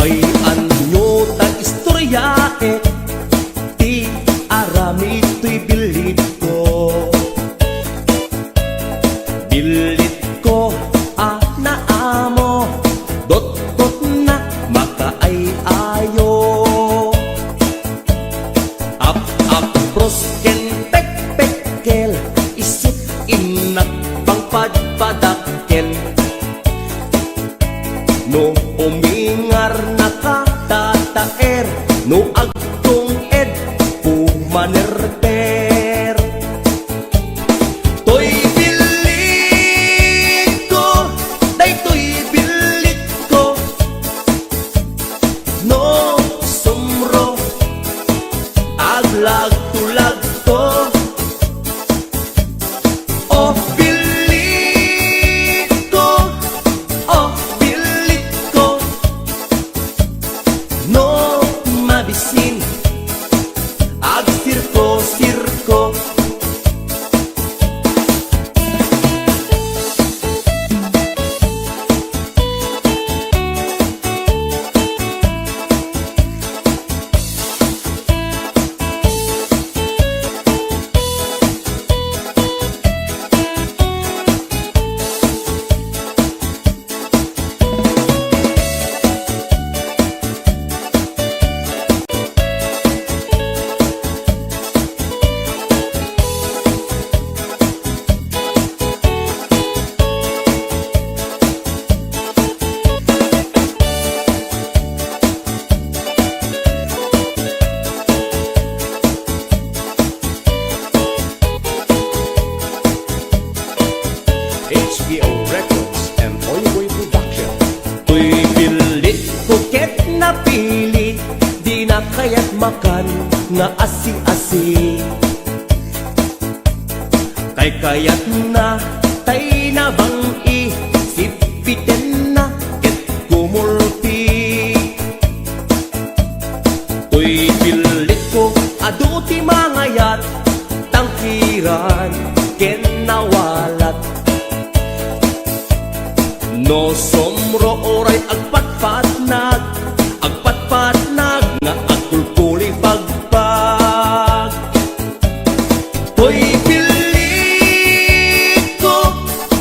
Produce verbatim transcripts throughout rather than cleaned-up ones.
Ay, anyo ta istoryaek ti aramid toy billitko. Billitko a naamo, dotkotna makaay-ayo. Ap-apros ken pekpekkel, isut' innak pangpadpadakkel. No umingarnaka, tataer, no agtunged, pumanerper. Toy billitko, daytoy billitko. No sumro, aglagto-lagto. Oh, billitko, oh, billitko. No mabisin, agsirko-sirko. H B O Records and Oiboy Production. Toy billitko ket napili, dina kayat makan nga asi-asi. Kaykayatna tay nabang-i, sipitenna ket kumulpi. Toy billitko adu ti mangayat, tangkiran ken nawalat. No sumro uray agpatpatnag, agpatpatnag nga agkulkulipagpag. Toy billitko,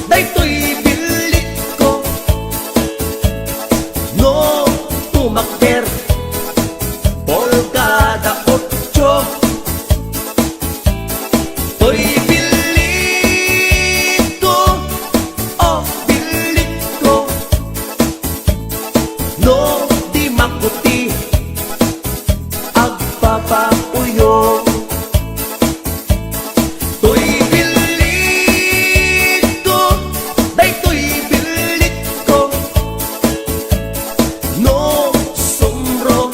daytoy billitko. No tumaker, pulgada otso. Toy billitko, oh, billitko. No di makuti, agpapauyo. Toy billitko, daytoy billitko. No sumro,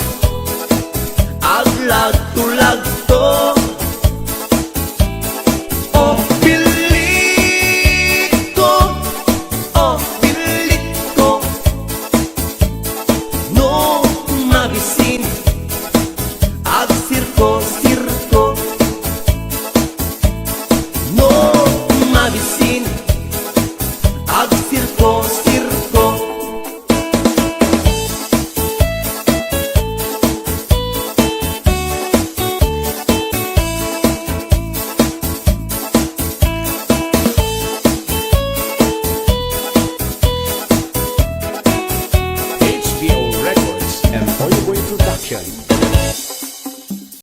aglagto-lagto. Oh, billitko, oh, billitko. No mabisin, agsirko-sirko. No mabisin, agsirko-sirko. H B O Records and Oiboy Production.